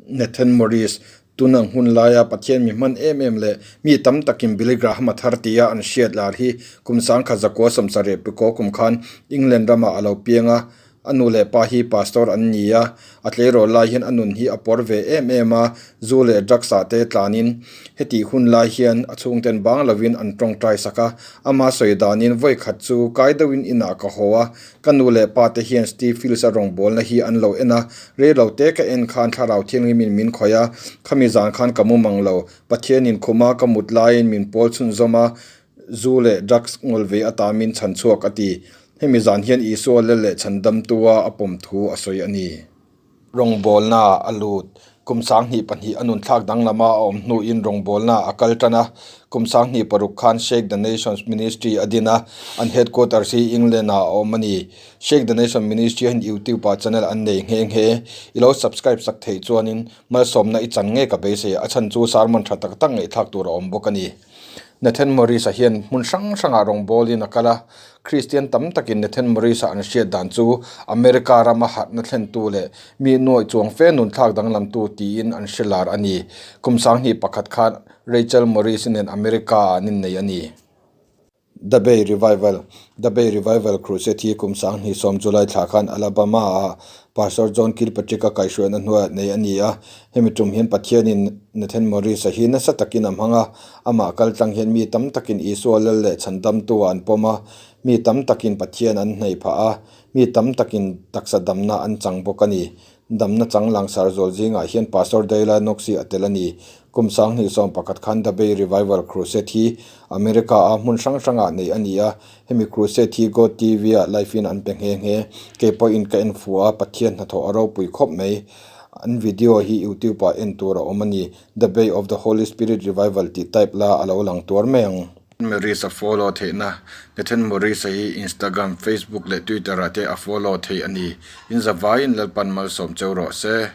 Nathan Morris, Tun ang hun laia Pathian mi hman em em leh mi tam takin Billy Graham-a thar tia an hriat lar hi kum 1970 pikaw kum khan England ramah a lo piang a. A nu leh pa hi pastor an ni a, a tleirawl lai hian a nun hi a pawr ve em em a, zu leh drugs ah te tlanin hetih hun lai hian a chhungten bang lovin an tawngtai sak a. Ama sawi danin vawi khat chu kai deuhin inah ka haw a, ka nu leh pa te hian Steve Fields-a rawngbawlna hi an lo en a, rei lo te ka en khan thlarau thianghlimin min khawih a, khami zan khan ka mu mang lo, Pathianin khuma ka mut laiin min pawl chhunzawm a, Zu leh drugs ngawl ve ata min chhan chhuak a ti. Hemi zan hian Isua lel leh chhan damtua a pawm thu a sawi a ni. Rawngbawlna a lut. Kum 2002 a nun thlak danglama a awm hnuin rawngbawlna a kal tan a. Kum 2006 khan Shake the Nations Ministry a din a, an headquarters hi England ah a awm a ni. Shake the Nation Ministry hian YouTube ah channel an nei nghe nghe. I lo subscribe sak theih chuanin malsawmna i chan ngei ka beisei. A chhan chu sermon tha tak tak ngaihthlak tur a awm bawk a ni. Nathan Morris-a hian hmun hrang hrangah rawngbawlin a kal a, Kristian tam takin Nathan Morris-a an hriat dan chu America rama harhna thlentu leh mi nuaih chuang fe nunthlak danglamtu tiin an hre lar a ni. Kum 2001 khan Rachel Morris-i nen America-ah an innei a ni. The Bay Revival The Bay Revival Crusade hi kum 2010 July thla khan Alabama-ah Pastor John Kilpatrick-a kaihhruaina hnuaiah nei a ni a. Hemi tum hian Pathianin Nathan Morris-a hi nasa takin a hmang a, amah kal tlang hian mi tam takin Isua lal leh chhandamtu an pawm a, mi tam takin Pathian an hnaih phah a, mi tam takin taksa damna an chang bawk a ni. Damna chang langsar zual zingah hian Pastor Dayla Knox hi a tel a ni. Kum 2011 khan The Bay Revival Crusade hi America-a hmun hrang hrangah neih a ni a, hemi crusade hi God TV-ah live-in an pe nghe nghe. Kei pawhin ka en fuh a, Pathian hnathawh a ropui khawp mai. An video hi YouTube-ah en tur a awm a ni. The Bay of the Holy Spirit Revival tih type la a lo lang tuar mai ang. Morris a follow theihna, Nathan Morris-a hi Instagram, Facebook leh Twitter-ah te a follow theih a ni. In zavaiin Lalpan malsawm cheu rawh se.